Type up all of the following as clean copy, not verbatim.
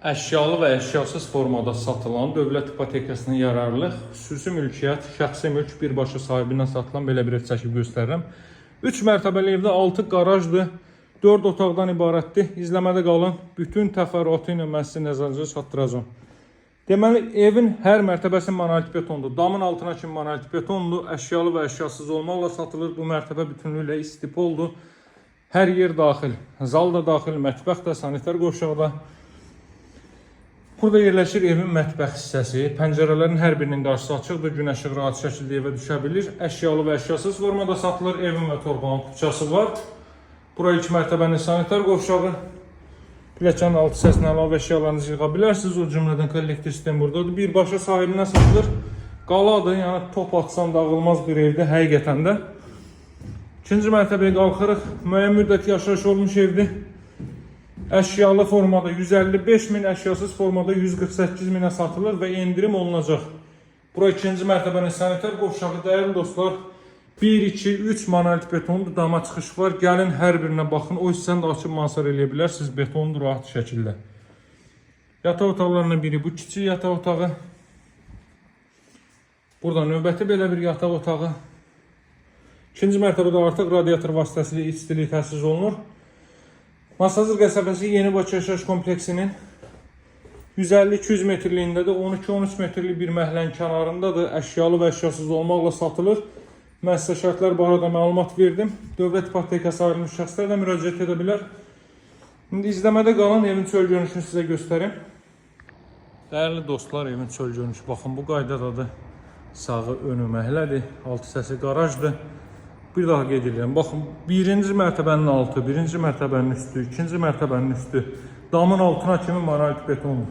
Əşyalı və əşyasız formada satılan dövlət ipotekasına yararlı xüsusi mülkiyyət, şəxsi mülk birbaşa sahibindən satılan belə bir ev çəkib göstərirəm. 3 mərtəbəli evdə 6 qarajdır, 4 otaqdan ibarətdir. İzləmədə qalın. Bütün təfərrüatı ilə mən sizin nəzərinizə çatdıracağam. Deməli, evin hər mərtəbəsi monolit betondur. Damın altına kimi monolit betondur. Əşyalı və əşyasız olmaqla satılır. Bu mərtəbə bütünlüklə istipoldur. Hər yer daxil. Zal da daxil, mətbəx də, sanitar qovşağı da. Burada yerləşir evin mətbəx hissəsi. Pəncərələrin hər birinin qarşısı açıqdır. Günəş işığı rahat şəkildə evə düşə bilir. Əşyalı və əşyasız formada satılır. Evin və torpağın kupçası var. Bura ilk mərtəbənin sanitar qovşağı. Pilləkənin alt hissəsinə əlavə əşyalarınızı yığa bilərsiniz. O cümlədən kollektor sistem buradadır. Birbaşa sahibindən satılır. Qaladır, yəni top atsan dağılmaz bir evdir həqiqətən də. İkinci mərtəbəyə qalxırıq. Müəyyən müddət yaşayış olmuş evdir. Əşyalı formada 155 min, əşyasız formada 148 minə satılır və endirim olunacaq. Bura ikinci mərtəbənin sanitar qovşağı, dəyərli dostlar. 1, 2, 3 monolit betondur, dama çıxış var. Gəlin hər birinə baxın. O hissəni də açıb mansar eləyə bilərsiniz. Betondur rahat şəkildə. Yataq otaqlarından biri bu kiçik yataq otağı. Burada növbəti belə bir yataq otağı. İkinci mərtəbədə artıq radiator vasitəsilə istilik təchiz olunur. Masazır qəsəbəsi Yeni Bakı yaşayış kompleksinin 150-200 metrliyindədir. 12-13 metrlik bir məhəllənin kənarındadır. Əşyalı və əşyasız olmaqla satılır. Mən sizə şərtlər barədə məlumat verdim. Dövlət ipotekası ayrılmış şəxslər də müraciət edə bilər. İndi izləmədə qalan evin çöl görünüşünü sizə göstərim. Dəyərli dostlar, evin çöl görünüşü baxın bu qaydadadır. Sağı önü məhəllədir, alt hissəsi qarajdır. Bir daha qeyd edirəm. Baxın, birinci mərtəbənin altı, birinci mərtəbənin üstü, ikinci mərtəbənin üstü, damın altına kimi monolit betondur.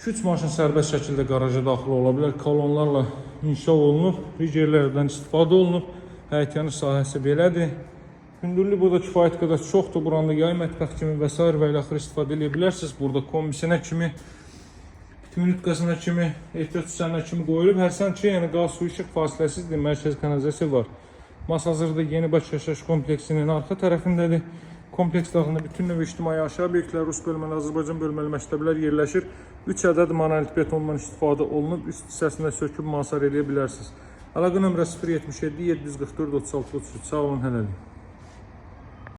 2-3 maşın sərbəst şəkildə qaraja daxil ola bilər. Kolonlarla inşa olunub, rigerlərdən istifadə olunub. Həyətyanı sahəsi belədir. Hündürlük burada kifayət qədər çoxdur. Buranı da yay mətbəx kimi və sair və ilaxır istifadə edə bilərsiniz. Burada kombisinə kimi, minütkasına kimi, ehtiyat hissəsinə kimi qoyulub. Hərçənd ki, yəni qaz, su, işıq fasiləsizdir, mərkəzi kanalizasiya var. Masazırda Yeni Bakı yaşayış kompleksinin arxa tərəfindədir. Kompleks daxilində bütün növ ictimai aşağı obyektlər, rus bölməli, Azərbaycan bölməli məktəblər yerləşir. 3 ədəd monolit betondan istifadə olunub. Üst hissəsində söküb mansar eləyə bilərsiniz. Əlaqə nömrəsi 077 744 36 33. Sağ olun, hələlik.